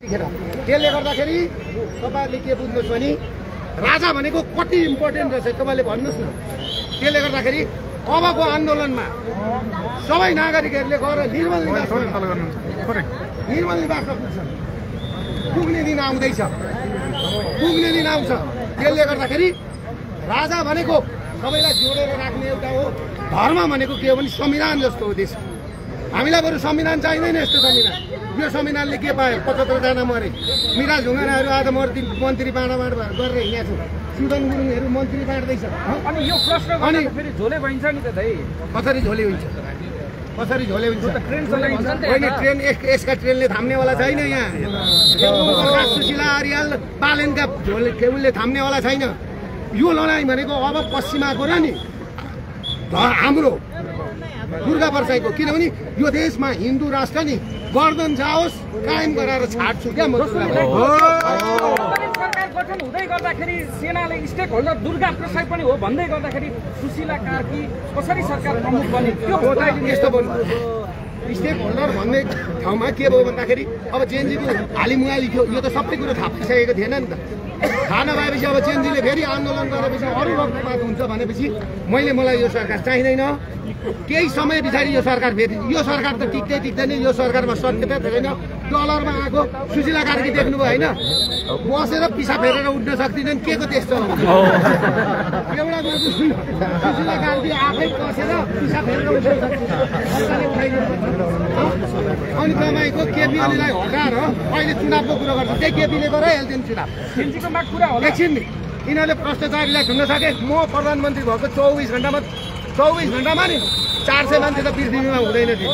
त्यसले गर्दाखेरि तपाईहरुले के बुझ्नुस् भने राजा भनेको कति इम्पोर्टेन्ट रहेछ तपाईले भन्नुस् न। त्यसले गर्दाखेरि अबको आन्दोलनमा सबै नागरिकहरूले गएर निर्मल निवासमा पुग्ने दिन आउँदैछ, पुग्ने दिन आउँछ। त्यसले गर्दाखेरि राजा भनेको सबैलाई जोडेर राख्ने एउटा हो। धर्म भनेको के हो भने संविधान जस्तो हो देश। हामीलाई बरु संविधान चाहिँदैन। यस्तो संविधान, यो संविधानले के पायो? 75 जना मरे। मिराज ढुङ्गानाहरू आज मन्त्री बाँडाबाँड गरेर हिँडेको छु। सुदन गुरुङहरू मन्त्री बाँड्दैछ। अनि यो प्रश्न अनि फेरि झोले भइन्छ नि त दाइ। कसरी झोले हुन्छ? कसरी झोले हुन्छ? ट्रेन चलाइन्छ नि त। होइन, ट्रेन यसका ट्रेनले थाम्नेवाला छैन। यहाँ सुशीला आर्याल बालेनका झोले केबुलले थाम्नेवाला छैन। यो लडाइँ भनेको अब पश्चिमाको र नि हाम्रो दुर्गा परसाईको। किनभने यो देशमा हिन्दू राष्ट्र नि गर्दन जाओस्, कायम गराएर छाड्छु क्या म। सरकार गठन हुँदै गर्दाखेरि सेनाले स्टेक होल्डर दुर्गा परसाई पनि हो भन्दै गर्दाखेरि सुशीला कार्की कसरी सरकार प्रमुख बने? त्यो यस्तो भन्नु स्टेक होल्डर भन्ने ठाउँमा के भयो भन्दाखेरि अब जेएनजीको हालिमुहा लिख्यो। यो त सबै कुरो थाहा पाइसकेको थिएन नि त। थाहा नभएपछि अब जेएनजीले फेरि आन्दोलन गरेपछि अरू रक्तपात हुन्छ भनेपछि मलाई यो सरकार चाहिँदैन। केही समय पछाडि यो सरकार फेरि यो सरकार त टिक्दैन। यो सरकारमा सत्यता छैन। डलरमा आएको सुशीला कार्की देख्नुभयो होइन? बसेर पिसा फेरेर उठ्न सक्दिनन्। के को देश चलाउँछ? एउटा सुशीला कार्की आफै बसेर पिसा फेरेर उठ्न सक्दैन। अनि तपाईँको केपी ओलीलाई हटाएर अहिले चुनावको कुरो गर्छ। त्यही केपीले गराइहाल्थ्यो नि चुनाव। एकछिन नि, यिनीहरूले भ्रष्टाचारीलाई छुन्न सके। म प्रधानमन्त्री भएको 24 घण्टामा नि 400 मान्छे त पृथ्वीमा हुँदैन थियो।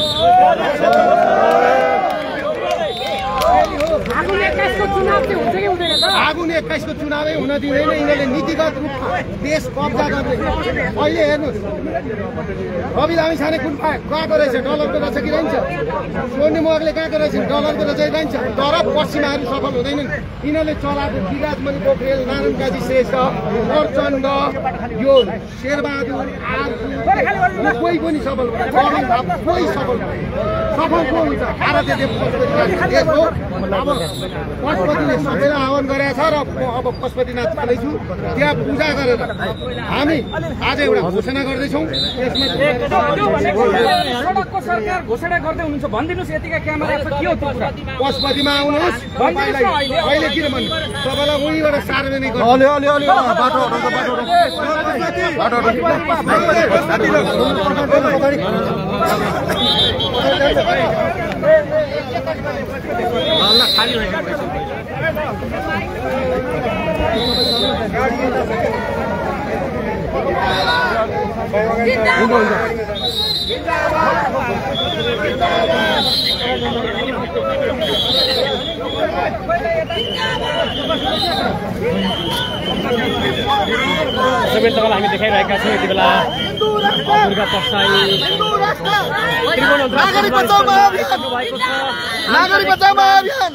आगुन 21 को चुनावै हुन दिँदैन। यिनीहरूले नीतिगत रूपमा देश कब्जा गर्ने। अहिले हेर्नुहोस्, रवि लामिछाने कुन गएको रहेछ? डलरको रहेछ कि रहन्छ? सोनी मोहरले गएको रहेछ? डलरको रहेछ रहन्छ? तर पश्चिमाहरू सफल हुँदैनन्। यिनीहरूले चलाएको विराजमणि पोखरेल, नारायण काजी श्रेष्ठ, प्रचण्ड, यो शेरबहादुर, कोही पनि सफल हुँदैन। कोही सफल को हुन्छ? भारतीय देश हो। अब पशुपतिले सबैलाई आह्वान गरेको छ र अब पशुपतिनाथ जाँदैछु। त्यहाँ पूजा गरेर हामी आज एउटा घोषणा गर्दैछौँ। सडकको सरकार घोषणा गर्दै हुनुहुन्छ भनिदिनुहोस्। यतिका क्यामेरा छ, के हो त्यो कुरा? पशुपतिमा आउनुहोस्। अहिले किन भन्नु? तपाईँलाई उहीँबाट सार्वजनिक खाली सबै तपाईँलाई हामी देखाइरहेका छौँ यति बेला दुर्गा परसाई नागरिक बचाउ महाअभियान।